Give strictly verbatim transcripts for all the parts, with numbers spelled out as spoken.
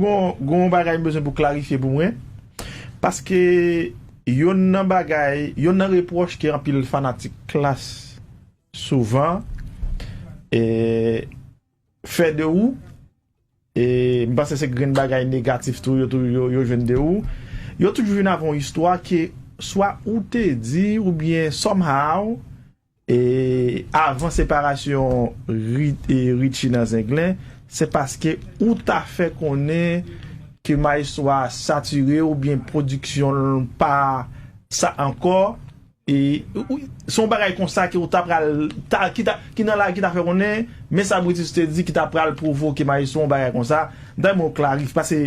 Gon, gon bagay m bezwen pou klarifye pou mwen. Paske yonn nan bagay, yonn nan repwòch ke anpil fanatik Klass souvan e, fè de ou, e m panse se grenn bagay negatif tou yo, tou yo, yo jwenn de ou. Yo toujou vin avè yon istwa ke swa ou te di oubyen somehow, e avan separasyon Ri- e Richie nan Zenglen, se paske ou ta fè konnen ke maestro a satire oubyen pwodiksyon l pa sa ankò. E, ou- se yon bagay konsa ke ou ta pral, ta, ki, ta, ki nan la, ki ta fè konnen, men sa Brutus te di ki ta pral pwovoke maestro yon bagay konsa. M ta renmen w klarifye, paske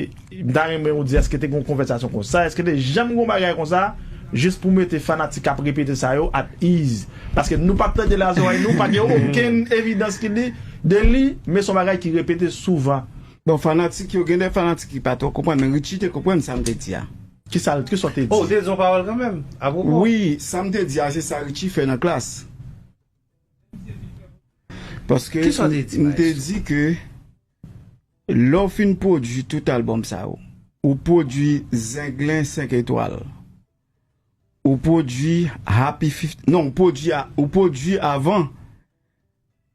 m ta renmen w di èske te gen yon konvèsasyon konsa, èske te janm gen yon bagay konsa, jis pou mete fanatik k ap repete sa yo at ease. Paske nou pa t tande l a zòrèy nou, pa gen okenn evidans ki li, de li, men se yon bagay ki repete souvan. Bon, fanatik yo, gen de fanatik ki pa twò konprann, men Richie te konprann sa m te di a. Kisa, kisa w te di? Oh, ou te di yon pawòl kanmenm, apwopo. Wi, sa m te di a, se sa Richie fè nan Klass. Paske Kisa w te di, m te Maestro? Di ke lè w fin pwodui tout albòm sa yo, ou pwodui Zenglen senk etwal, ou pwodui Happy fifty, non, ou pwodui a- ou pwodui avan,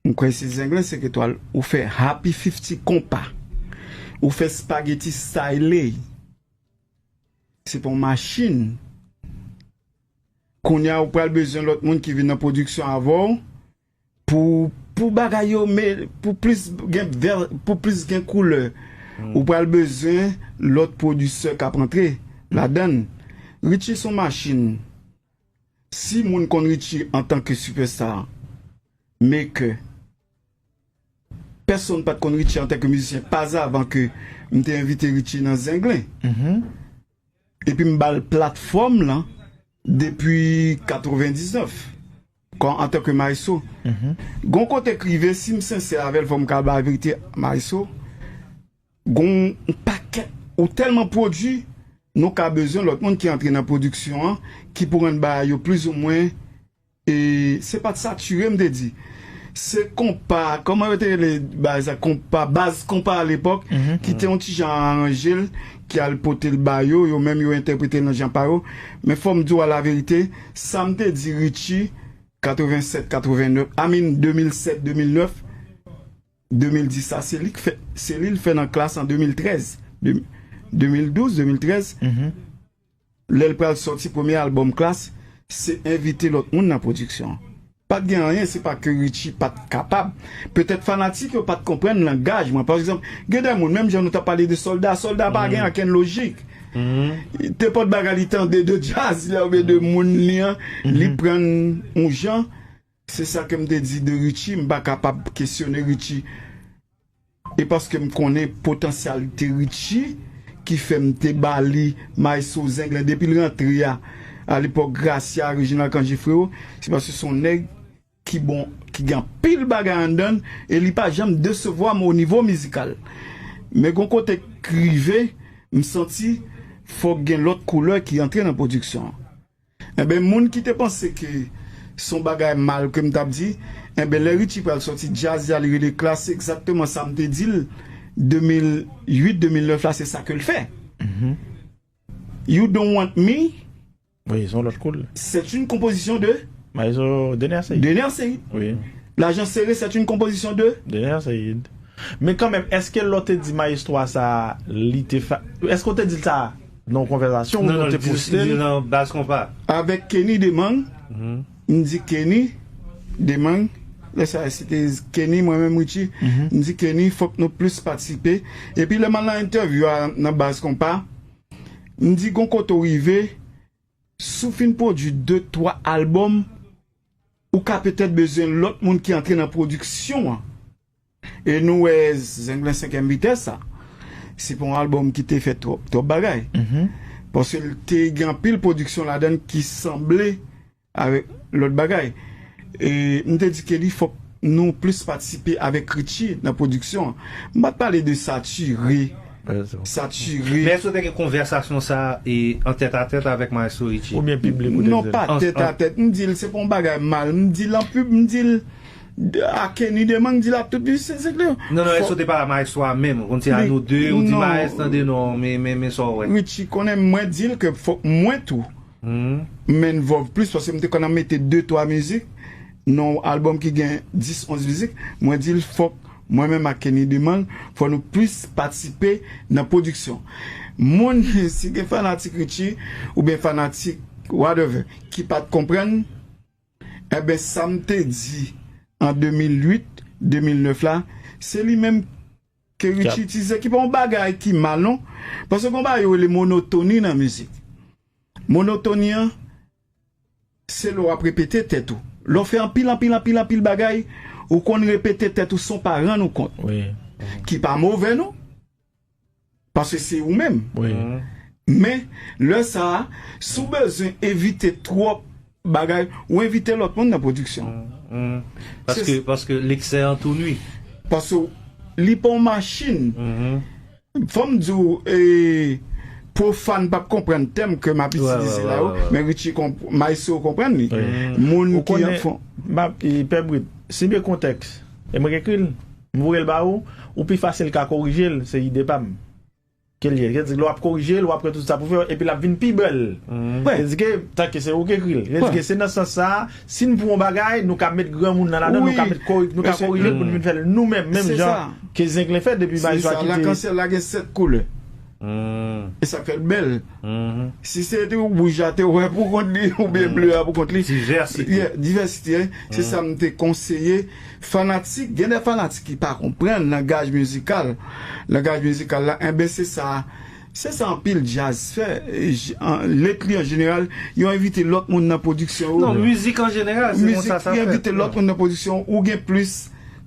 m kwè se Zenglen senk etwal, ou fè Happy fifty Konpa, ou fè Spaghetti Style, se pa yon machin. Kounye a, ou pral bezwen lòt moun ki vin nan pwodiksyon avè w pou, pou bagay yo, men pou plis gen vè, pou plis gen koulè. Ou pral bezwen lòt pwodisè k ap antre ladan l. Richie se yon machin. Si moun konn Richie antanke sipèsta, maker, pèsonn pa t konn Richie antanke mizisyen, pa avan ke m te envite Richie nan Zenglen. Epi m ba l platfòm lan depi katrevendiznèf, kon antanke maestro. Gon kote k rive, si m sensè avè l, fò m ka ba verite, maestro. Gon pakèt, ou tèlman pwodui, nou ka bezwen lòt moun ki antre nan pwodiksyon an, ki pou rann bagay yo plizoumwen, e se pa t satire, m te di. Se konpa, kòman yo te rele bagay sa, konpa, baz konpa alepòk, ki te yon ti jan aranje l, ki al pote l ba yo, yo menm yo entèprete l nan jan pa yo. Men fò m di w a laverite, sa m te di Richie, katrevensèt, katrevennèf, I mean, de mil sèt, de mil nèf, de mil dis la, se li k fè, se li l fè nan Klass an de mil trèz, de, de mil douz, de mil trèz. Lè l pral sòti premye albòm Klass, se envite lòt moun nan pwodiksyon an. Pa t gen anyen, se pa ke Richie pa t kapab. Petèt fanatik yo pa t konprann langaj mwen. Pa egzanp, gen de moun, menm jan nou t ap pale de Sòlda, Sòlda pa gen okenn lojik. Te pòt bagay li tande de djaz la oubyen de moun li an, li pran yon jan. Se sa ke m te di de Richie, m pa kapab kesyone Richie. E paske m konnen potansyalite Richie ki fè m te ba li maestro Zenglen depi l rantre a, alepòk Gracia, Reginald Cangé Frérot, se paske se yon nèg ki bon, ki gen anpil bagay anndan l, e li pa janm desevwa m o nivo mizikal. Men gon kote k rive, m santi fòk gen lòt koulè ki antre nan pwodiksyon an. Enben, moun ki te panse ke se yon bagay mal ke m t ap di, enben, lè Richie pral sòti djaz la, li rele Klass, se egzakteman sa m te di l de mil uit, de mil nèf la, se sa ke l fè. You Don't Want Me, Wi, se yon lòt koulè. C'est une composition de Maestro Dener Ceïd. Dener Ceïd. Wi. Lajan Sere, c'est une composition de Dener Ceïd. Men kanmenm, èske lè w te di maestro a sa, li te fa-, èske w te di l sa nan yon konvèsasyon ou non, te poste l? Non, non, li di l nan Baz Konpa. Avèk Kenny Demang, m di Kenny Demang, lè sa se te Kenny, mwen menm Richie, m di Kenny, fòk nou plis patisipe. Epi lè m al nan entèvyou a nan Baz Konpa, m di gon kote w rive, si w fin pwodui de, twa albòm, ou ka petèt bezwen lòt moun ki antre nan pwodiksyon an. E nou wè Zenglen senkyèm vitès sa. Se pa yon albòm ki te fè twòp, twòp bagay. Paske l te gen anpil pwodiksyon ladan l ki sanble avèk lòt bagay. E m te di ke li fòk nou plis patisipe avèk Richie nan pwodiksyon an. M pa t pale de satire. Satire. Men èske w te gen konvèsasyon sa a e an tèt a tèt avèk Maestro Richie? Oubyen piblik ou te di l? Non, pa tèt a tèt. M di l, se pa yon bagay mal. M di l an pib, m di l, a Kenny Demang di l ap tout vin Sent Klè. Non, non, èske w te pale a Maestro a menm? Ou konn se a nou de, ou di Maestro tande non, men, men, men sa w wè. Richie konnen mwen di l ke fòk mwen tou m envolve plis, paske m te konn ap mete de twa mizik nan yon albòm ki gen dis, onz mizik. Mwen di l fòk mwen menm ak Kenny Demang, fò nou plis patisipe nan pwodiksyon. Moun, si gen fanatik Richie, oubyen fanatik whatever, ki pa t konprann, enben, sa m te di an de mil uit, de mil nèf la, se li menm ke Richie itilize, ki pa yon bagay ki mal, non. Paske gon bagay yo rele monotoni nan mizik. Monotoni an, se lè w ap repete tèt ou. Lè w fè anpil, anpil, anpil, anpil bagay, ou konn repete tèt ou san w pa rann ou kont. Ki pa move, non. Paske se ou menm. Men, lè sa a, si w bezwen evite twòp bagay, ou envite lòt moun nan pwodiksyon. Paske, paske l'excès ennuie. Paske li pa yon machin. Fò m di w, e, pwofàn p ap konprann tèm ke m ap itilize la yo, men Richie, Maestro konprann li. Moun ki anfon. Pè Brit, si m gen kontèks, e mwen k ekri l, m voye l ba ou, ou pi fasil ka korije l, se ide pa m. Ke l ye. Vle di lè w ap korije l, w ap wè tout sa pou fè, epi l ap vin pi bèl. Vle di ke, tanke se ou k ekri l. Vle di ke se nan sans sa a, si n pou yon bagay, nou ka met granmoun nan ladan, nou ka met kori, nou ka korije l pou n vin fè l nou menm, menm jan ke Zenglen fè depi Maestro a kite. Lakansyèl la gen sèt koulè. E sa k fè l bèl. Si se te yon wouj a te wè pou kont li, oubyen ble a pou kont li. Divèsite. Se sa m te konseye. Fanatik, gen de fanatik ki pa konprann langaj mizikal. Langaj mizikal la, enben se sa. Se sa anpil djaz fè. Lately an jeneral, yo envite lòt moun nan pwodiksyon yo. Non, mizik an jeneral, se konsa sa fèt. Mizik, yo envite lòt moun nan pwodiksyon, ou gen plis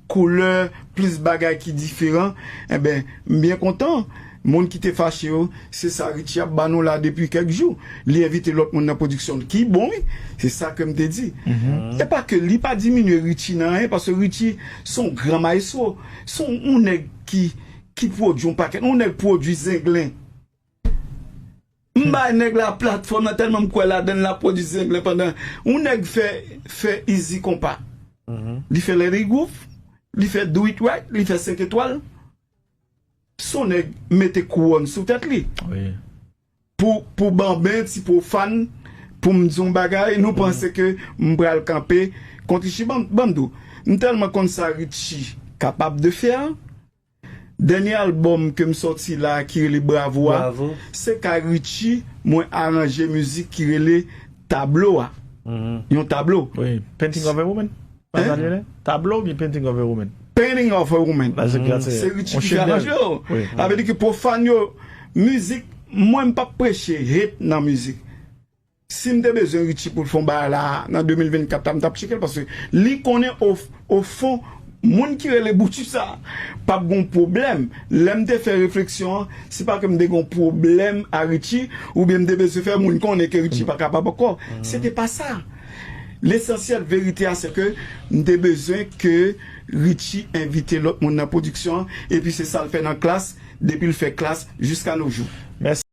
koulè, plis bagay ki diferan. Enben, m byen kontan. Moun ki te fache yo, se sa Richie ap ba nou la depi kèk jou. Li envite lòt moun nan pwodiksyon l, ki bon, wi. Se sa ke m te di. E pa ke li pa diminye Richie nan anyen, paske Richie se yon gran maestro. Se yon nèg ki, ki pwodui yon pakèt. Yon nèg pwodui Zenglen. M bay nèg la platfòm nan tèlman m kwè ladan l, l ap pwodui Zenglen pandan. Yon nèg fè, fè Easy Konpa. Li fè Let It Groove, li fè Do It Right, li fè Senk Etwal. Se yon nèg mete kouwòn sou tèt li. Pou, pou Banben, Ti Pwofàn, pou m di yon bagay, nou panse ke m pral kanpe kont Richie. Ban m, ban m di w, m tèlman konn sa Richie kapab de fè. Dènye albòm ke m sòti la ki rele Bravo a, se ka Richie mwen aranje mizik ki rele Tablo a. Yon tablo. Wi, Painting of a Woman. Pa sa l rele? Tablo oubyen Painting of a Woman? Painting of a Woman. Se Richie ki fè aranje yo. Sa vle di ke pwofàn yo, mizik, mwen m p ap preche hate nan mizik. Si m te bezwen Richie pou l fè yon bagay la, nan de mil vennkat la, m t ap tcheke l, paske li konnen o, o fon, moun ki rele Bouti sa, p ap gon pwoblèm. Lè m te fè refleksyon an, se pa ke m te gon pwoblèm a Richie, oubyen m te bezwen fè moun konnen ke Richie pa kapab ankò. Se te pa sa. Lesansyèl, verite a, se ke m te bezwen ke Richie envite lòt moun nan pwodiksyon an, epi se sa l fè nan Klass, depi l fè Klass jiska nos jours. Mèsi.